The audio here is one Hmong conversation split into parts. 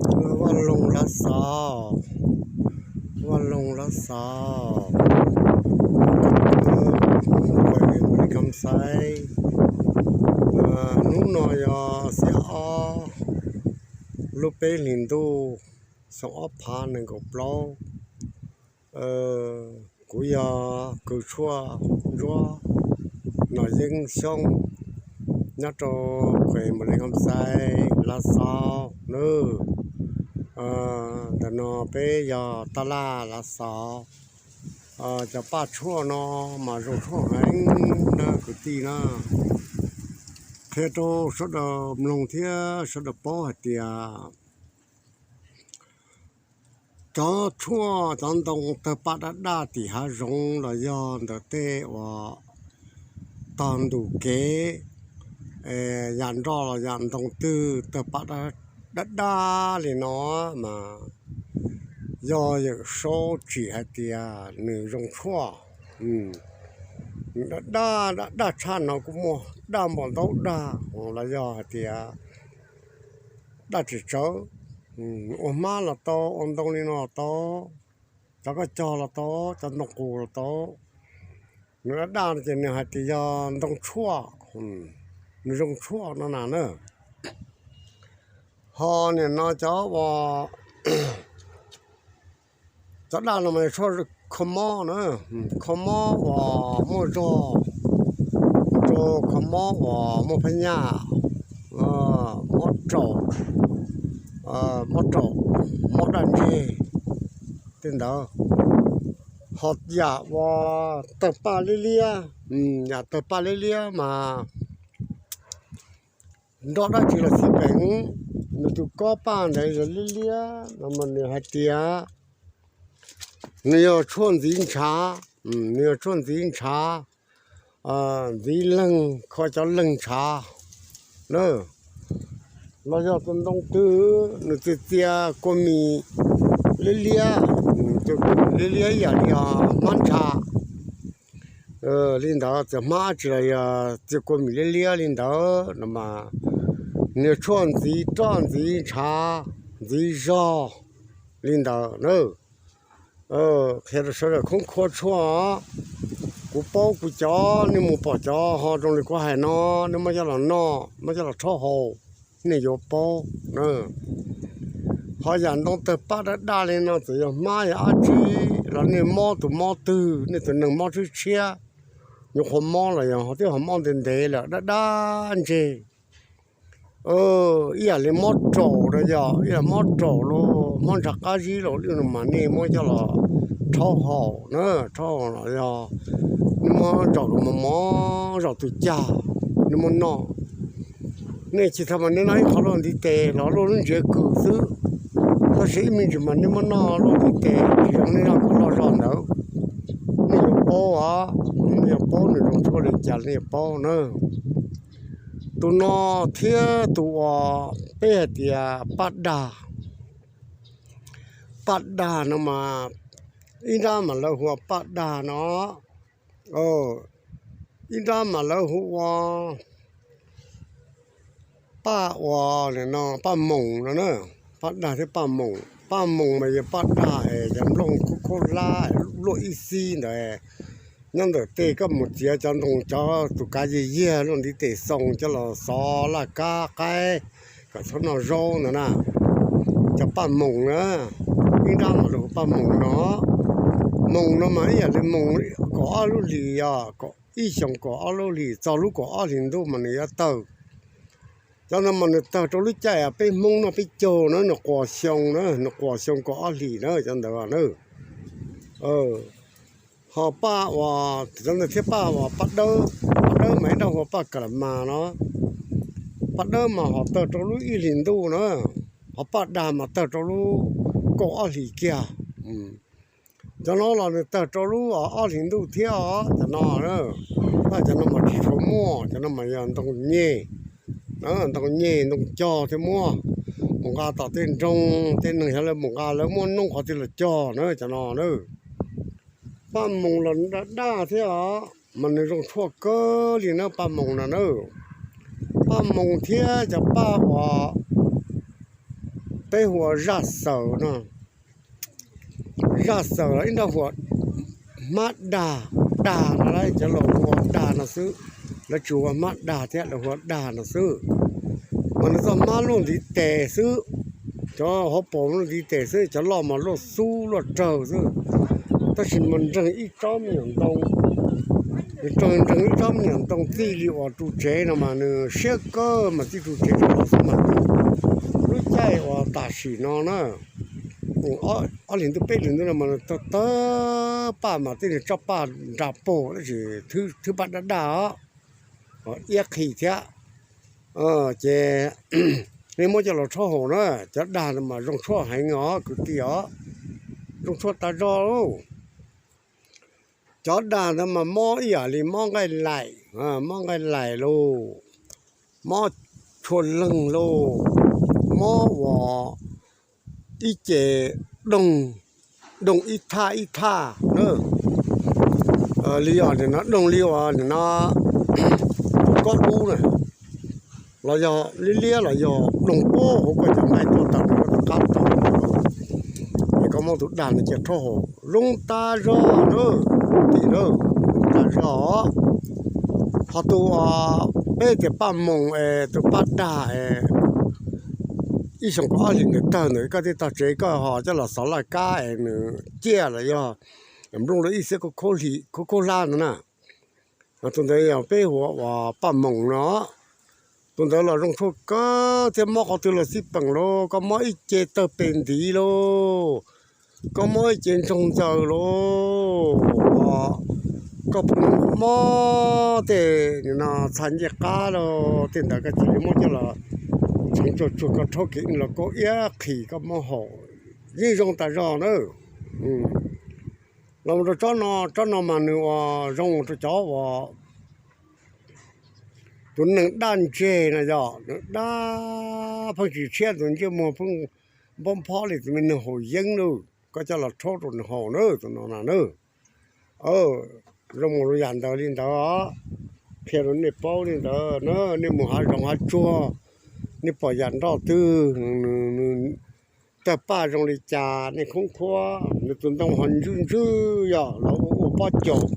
Vaj Loog Lav Xauv, Vaj Loog Lav Xauv, Vaj Loog Lav Xauv. Hnub no yog xiab ob lub peb hlis ntuj, xyoo ob phav nees nkaum plaub. Kuv yog Kws Tshuaj Ntsuab Nom Yeeb Xyooj, nyob rau Khuem Mus Lees Hom Xais, Lav Xauv nawb. Ntawm no peb yog taj laj Lav Xauv. Cov paj tshuaj no mas zoo tshuaj heev na kwv tij na. Qhia rau sawv daws mloog thiab sawv daws paub hais tias cov tshuaj cov ntoo tawg paj daj daj tim hav zoov los yog ntawm tej uas tog ntus kev, yam nroj los yam ntoo twg tawg paj daj daj li no mas yog Yawm Saub tsim hais tias nws zoo tshuaj. Nws daj daj daj daj tshaj no kuj muaj, daj npaum ntaub dag los yog hais tias daj tsis tsawv. Ua hmab los tau, ua ntoo li no los tau, cov koj cog los tau, cov ntoo qus los tau. Nws daj daj no ces nws hais tias yog ntoo tshuaj, nws zoo tshuaj no na na. Ho nim no cov uas cov daj no mas tshuaj kho mob na, kho mob uas muaj zog, rau kho mob uas muaj phab nyaj, mob raum, mob raum, mob daj ntseg tej ntawd. Ho yam uas tawg paj liab liab, yam tawg paj liab liab mas nroj dab tsi los xij peem, nws tus kob paj ntawd yog liab liab no mas nws hais tias nws yog tshuaj ntxiv ntshav, nws yog tshuaj ntxiv ntshav, ntxiv leeg, kho cov leeg ntshav na. Los yog tus ntoo twg nws txia txia kua mis liab liab, liab liab ib yam li hmab ntsha li ntawd, txias hmab tsis los yog txia kua mis liab liab li ntawd no mas nws tshuaj ntxiv roj ntxiv ntshav ntxiv zog li ntawd na. Qhia rau sawv daws khoob khuab tshuaj, kuv paub kuv cov, nej mus pom cov ho zoo li kuv hais no, nej muab coj los noj, muab coj los rhaub haus, nej yuav paub. Ho yam ntoo tawg paj daj daj li no txawm yog hmab yog dab tsi los nej mob tus mob twg, nej tus neeg mob tshiab tshiab, nyuam qhuav mob los yog twb ho mob ntev ntev lawm daj daj ntseg. Ib yam li mob raum no yog ib yam mob raum los mob ntshav qab zib los li no mas nej muab coj los rhaub haus na, rhaub haus los yog nej muab zaum los mos mos zaum tus cag, nej muab noj. Nej tsis tau mas nej noj ib qho luaj ntiv tes los luaj lub ntsiav kws xwb, tab sis ib me ntsis mas nej muab noj luaj ntiv tes tsis zoo nej noj kom loj zog ntawd, nej yuav paub os, nej yuav paub nws zoo tshuaj li cas nej yuav paub na. Tus no thiab tus uas peb hais tias paj dag, paj dag no mas ib nrab mas lawv hu ua paj dag no, ib nrab mas lawv hu ua paj ua no paj moos no na. Paj dag thiab paj moos, paj moos mas yog paj dag es cov nplooj kub khaub hlab luaj ib xib ntawd, nyob ntawm tej koj mus txiav cov ntoo cov tus kav yiag yiag luaj ntiv tes xoo coj los xov laj kab qaib kom txhob noj zaub ntawd na. Cov paj moos na, ib nrab mas lawv hu paj moos no. Moos no mas ib yam li moos kaum ob lub hlis os, ib xyoos kaum ob lub hlis txog lub kaum ob hlis ntuj mas nws yuav tawg. Cov ntawd mas nws tawg rau lub caij peb Hmoob noj peb caug na, nws quas xyoo na, nws quas xyoo kaum ob hlis na cov ntawd na. Ho paj uas cov ntawd thiab paj uas paj dawb, paj dawb mas ib nrab hu ua paj kas las mas no. Paj dawb mas ho tawg rau lub ib hlis ntuj na, ho paj dag mas tawg rau lub kaum ob hlis kiag. Cov no los nws tawg rau lub ob hlis ntuj thiab os, cov no. Paj cov no mas tsis tshua muaj, cov no mas yog ntoo nyeg, ntoo nyeg ntoo cog thiaj muaj. Mus nqa tom tej nroog tej neeg xyov lawv mus nqa lawv muaj noob qhov twg los cog na cov no na. Paj moos los daj daj thiab os, mas nws zoo tshuaj kawg li na paj moos no na. Paj moos thiab cov paj uas Peb hu ua zaj xaws no. Zaj xaws los ib nrab hu ua hmab dag, dag no, cov laus hu ua dag no xwb, lawv tsis hu ua hmab dag thiab, lawv hu ua dag no xwb. Mas nws txoj hmab luaj ntiv tes xwb, cov hauv paus luaj ntiv tes xwb, cov loj mas luaj xub luaj rawg xwb. Tab sis mas nreeg ib tsob me nyuam ntoo, nws nreeg ib tsob me nyuam ntoo txij li uas ru tsev no mas nws siab kawg mas txij ru tsev rau los xwb mas nws lub caij uas tam sim no na, ob hlis ntuj peb hlis ntuj no mas nws tawg tawg paj mas tej niag tsob paj nra puag tab sis thwb paj daj daj os, iab qhi thiab. Ces nej muab coj los rhaub haus na, cov dag ntawd mas zoo tshuaj heev os kwv tij os, zoo tshuaj tas zog lauj. Cov dag ntawd mas mob ib yam li mob nqaij laim, mob nqaij laim lauj, mob tshua leeg lauj, mob uas ib ce doog, doog ib thaj ib thaj na, li os nim no doog li uas nim no kob dub na, los yog liab liab los yog doog puag hauv koj cov nqaij tuaj tawm rau koj tus qab tod, es koj muab tus dag no cia rhaub haus zoo tas zog na, tim na, zoo tas zog. Ho tus peb tias paj moos es tus paj dag es ib xyoo kaum ob hlis nws tawg ntawd koj thiaj tog tsev koj ho coj los xov laj kab es nws ciaj los yog nplooj rau ib xiab khaub khaub hlab ntawd na. Tus ntawd yog peb hu ua paj moos no. Tus ntawd los zoo tshuaj kawg thiab mob qhov twg los xij peem lauj, koj mob ib ce tawg pes ntiv lauj, koj mob ib ce ntsoog ntxaws lauj, koj mob tej no txha ncej qab lauj, tej ntawd koj cia li muab coj los txhoov tsuag tsuag koj rhaub kiag los koj iab qhi koj muab haus yeej zoo tas zog na. Los rau tsob no, tsob no mas nws ua zoo rau cov uas tus neeg daj ntseg no yog nws daj pheej tsis tshiab tus ntsej muag pheej npob nphob li tus me neeg haus yeeb na, koj coj los rhaub rau nws haus na tus no na. Zoo mus rau yam ntawd li ntawd, qhia rau nej paub li ntawd na, nej mus hav zoov hav tsuag, nej pom yam nroj twg tawg paj zoo li cas nej khoob khuab, nws tus ntoo ho ntswj ntswj yog los ua pob caus,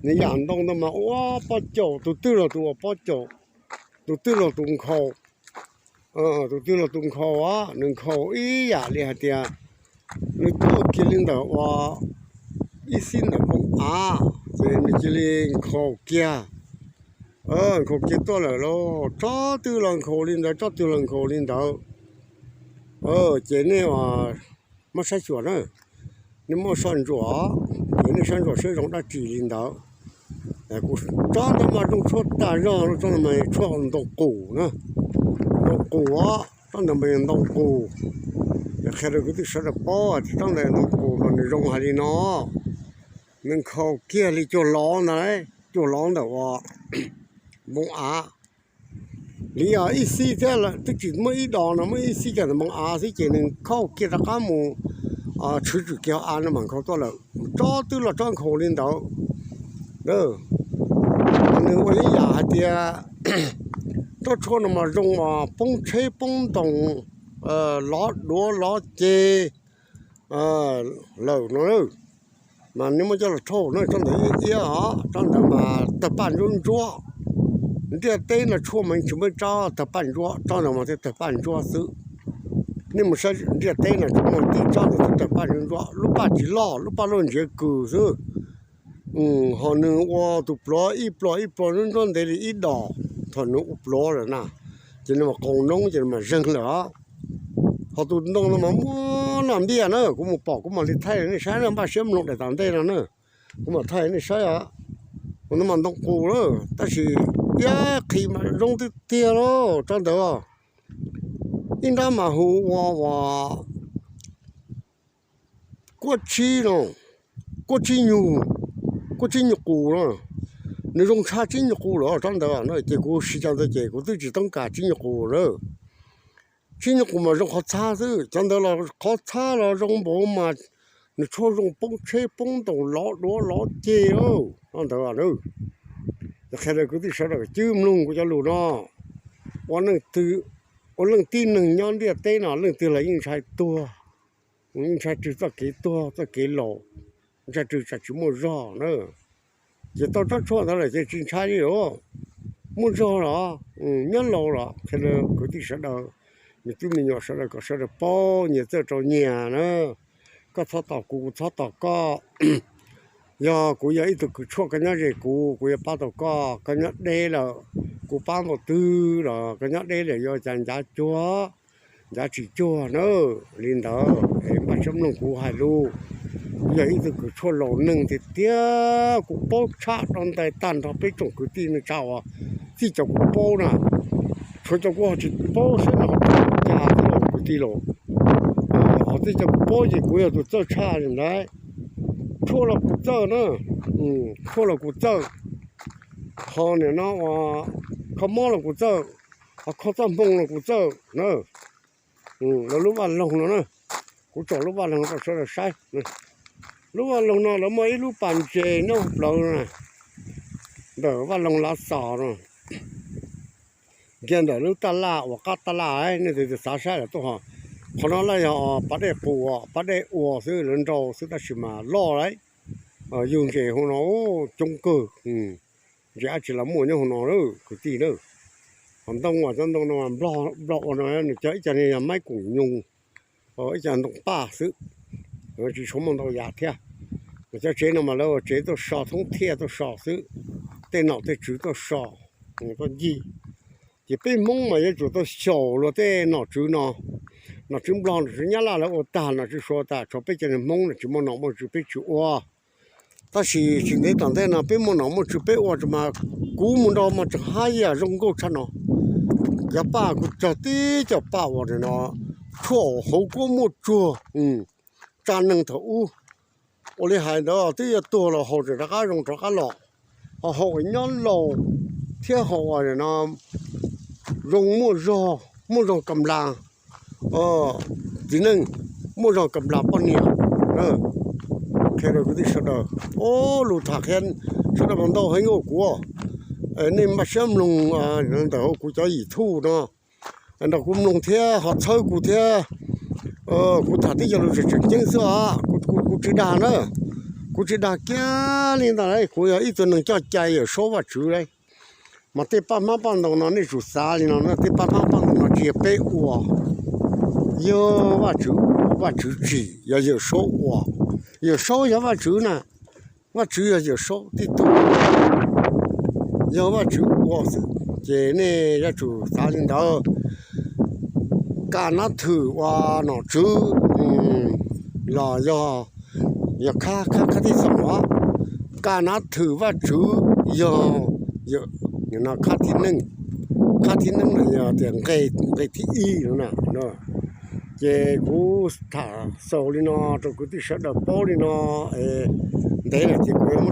nws yam ntoo ntawd mas ua pob caus, tus twg los tus ua pob caus, tus twg los tus nkhaus, tus twg los tus nkhaus, nws nkhaus ib yam li hais tias nws tuaj kiag li ntawm ua ib xib ntawm npoo av, ces nws cia li nkhaus kiag, nkhaus kiag tuaj lawm lauj, tsob twg los nkhaus li ntawd, tsob twg los nkhaus li ntawd. Ces nej muab saib xyuas na, nej muab soj ntsuam, ces nej soj ntsuam seb zoo dab tsi li ntawd. Tsob ntawd mas zoo tshuaj tas zog, tsob ntawd mas tshuaj ntoo qus na, ntoo qus os, tsob ntawd mas yog ntoo qus. Qhia rau kwv tij sawv daws paub tias tsob ntawd ntoo qus mas nws zoo hais li no, nws nkhaus kiag li cuag lov ntawd, cuag lov ntawm ua npoo av li os, ib xib thiab twb tsis muaj ib dos no, muaj ib xib kiag ntawm npoo av xwb ces nws nkhaus kiag rov qab mus tshwv tswm kiag av no mas nkhaus tuaj lawm. Tsob twg los tsob nkhaus li ntawd. Nws ua ib yam hais tias tsob tshuaj no mas zoo poob tsheb poob ntoo, lov duav lov ceg lawm no. Mas nej muab coj los rhaub na, tsob ntawd iab os, tsob ntawd mas tawg paj ntsuab ntsuab. Ntiaj teb no tshuaj mas tsis muaj tsob tawg paj ntsuab, tsob ntawd mas thiaj tawg paj ntsuab xwb. Nej mus saib ntiaj teb no tsuas muaj tib tsob ntawd thiaj tawg paj ntsuab ntsuab, lub paj tsis loj, lub paj loj ntsiav kws xwb. Ho nws ua tus pluav ib pluas ib pluas ntsuab ntsuab ntev li ib dos, thaum nws ua pluav lawm na, ces nws mas qaus noob ces nws mas zeeg lawm os. Ho tus ntoo no mas muaj noj ntiaj na, kuv mus pom kuv mam li thaij nej saib na, npaj siab mloog daim tom ntej no na, kuv mam thaij nej saib os. Tus no mas ntoo qus lawm tab sis iab qhi mas zoo tiag tiag lauj tsob ntawd. Ib nrab mas hu ua ua kuab tsib no, kuab tsib nyuj, kuab tsib nyuj qus no. Nws zoo tshaj tsib nyuj qus lawm tsob ntawd na, ces kuv siv cov ntawd ces kuv twb tsis toob kas tsib nyuj qus lawm. Tsib nyuj qus mas zoo qhov txhab xwb, cov ntawd los qhov txhab los zoo npaum mas nws tshuaj zoo poob tsheb poob ntoo lov duav lov ceg lauj tsob ntawd. Qhia rau kwv tij sawv daws cwb mloog kuv cov lus no, ua neej twg Ua leej tib neeg nyob ntiaj teb no leej twg los yeej ntshai tuag, yeej ntshai tsw txoj kev tuag txoj kev laus, ntshai tsw tsam tsis muaj zog na. Ces tau tsob tshuaj ntawd lawm ces tsis ntshai li os. Muaj zog los, nyob laus los, qhia rau kwv tij sawv daws, me tub me nyuam sawv daws kom sawv daws paub nyias txawj rau nyias na. Koj txhob tos kuv, kuv txhob tos koj. Yog kuv yog ib tug kws tshuaj, koj nyob ze kuv, kuv yuav pab tau koj. Koj nyob deb lawm, kuv pab npaum twg los koj nyob deb lawm yuav cas ncav cuag, ncav tsis cuag na. Li ntawd es npaj siab mloog kuv hais lus. Kuv yog ib tug kws tshuaj laus neeg tiag tiag, kuv paub tshaj rau ntawm tag nrho peb tsoom kwv tij neej tsa uas txij cov kuv paub na. Tshuav cov kuv ho tsis paub saib no ho cas thiab los kwv tij los. Ho txij cov kuv paub ces kuv yog tus txawj tshaj li ntawd. Tshuaj los kuv txawj na, tshuaj los kuv txawj. Ho nim no ua kho mob los kuv txawj, ho kho txoj hmoo los kuv txawj na. Lawv lub vaj loog no na, kuv tsom lub vaj loog rau sawv daws saib. Lub vaj loog no lawv muaj ib lub pas ntses nyob hauv plawv na, ntawm vaj loog Lav Xos no, kiag ntawm lub taj laj uas qab taj laj, nej tus xav saib lawm tuaj ho. Qhov no lawv yog pas dej qus, pas dej ua xwb, lawv nrau xwb tab sis mas loj lawm. Yug ntses hauv no coob kawg, ntses dab tsi los muaj nyob hauv no kwv tij na. Ho ntoo uas cov ntoo no Nplog ua no nws cov ib co ne yog maib koom nyoos, ib co ntoo paj xwb, tsis tshua muaj ntau yam thiab. Cov tsev no mas lawv ua tsev tuaj so thoob thiaj tuaj so xwb, tej nom tej tswv tuaj so, tuaj ncig. Ces peb Hmoob mas yuav tsum tau xyaum luag tej nom tswv no, nom tswv Nplog nom tswv Nyab Laj lawv ua tag, nom tswv Suav tag, tshuav peb cov niag Hmoob no tsis muaj nom muaj tswv peb tsis ua. Tab sis tsis ntev tom ntej no peb muaj nom muaj tswv peb ua mas kuv mus nrau mas tseem haj yam zoo nkauj tshaj no. Cov paj kuv cog tib co paj uas no tshuaj hauv kuab muaj tsuag, tsa neeg thaum ub. Ua li hais ntawd twb yuav tuag los haus tseem rov qab zoo rov qab los, ho haus nyob laus thiab haus no zoo muaj zog, muaj zog kam las txiv neej, muaj zog kam las poj niam. Qhia rau kwv tij sawv daws, lus tham qhia sawv daws mas ntau heev ua kuv, nej npaj siab mloog ntawm hauv kuv cov YouTube no, nrog kuv mloog thiab ho txhawb kuv thiab. Kuv tham tib co lus tseem tseem ceeb xwb os, kuv tsis dag na, kuv tsis dag kiag li ntag. Kuv yog ib tug neeg coj cai Yawm Saub Vajtswv lauj. Mas tej paj hmab paj ntoo no nej tsum xav li no na, tej paj hmab paj ntoo no tsis yog peb ua, yog Vajtswv, Vajtswv tsim, yog Yawm Saub ua. Yawm Saub yog Vajtswv na, Vajtswv yog Yawm Saub tib tug, yog Vajtswv ua xwb. Ces nej yuav tsum xav li ntawd, kam nab thwm ua nom tswv los yog, yog khab khab khab tib xoom os, kam nab thwm Vajtswv yog khab thib neeb, khab thib neeb no yog tias nqe thib ib no na. Ces kuv tham xaus li no rau kwv tij sawv daws paub li no, ntev lawm ces kuv yuav